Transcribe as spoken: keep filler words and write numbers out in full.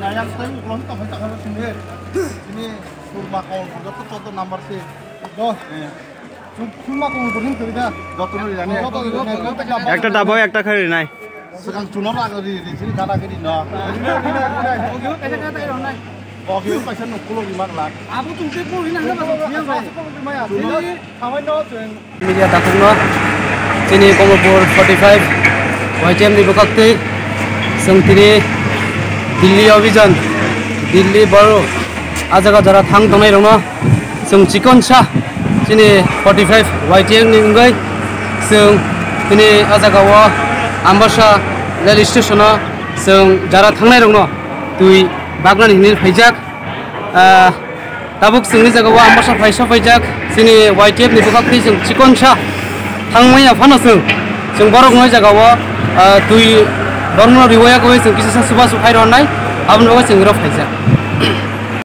Ayang tei uklon tongkha tongkha sini. Sini surma kol joto joto number si. Dos. Surma kol boring teri da. Joto no rinai. Joto no rinai. Ekta dabo, ekta khari nai. Sekarang chuna lagi di di sini kana kiri no. Ogi kaisa nukkulo rimang lak. Abo chwng tei pori nang ba chwng thiyang bai. Chwng thamai no chwng. Media takhukno chini Komolpur forty five Y T F ni bwkhak twi chwng tini Delhi Abhijan, Delhi Baro, a jaga jora thang tongnai rokno chwng chikonsa chini forty five Y T F ni wngwi chwng tini a jaga o Ambasa rail station o chwng jara thangnai rokno twi baknani hinwi phaijak. Ah, tabuk chwngni jaga o Ambasa phai sopaijak, chini Y T F ni bwkhak twi chwng chikonsa thangmaya phano chwng, chwng borok no jaga o, ah, twi borokno riwaya koi chwng kisa sa suba su khai rwnai, aboni bagwi chwng oro phaijak.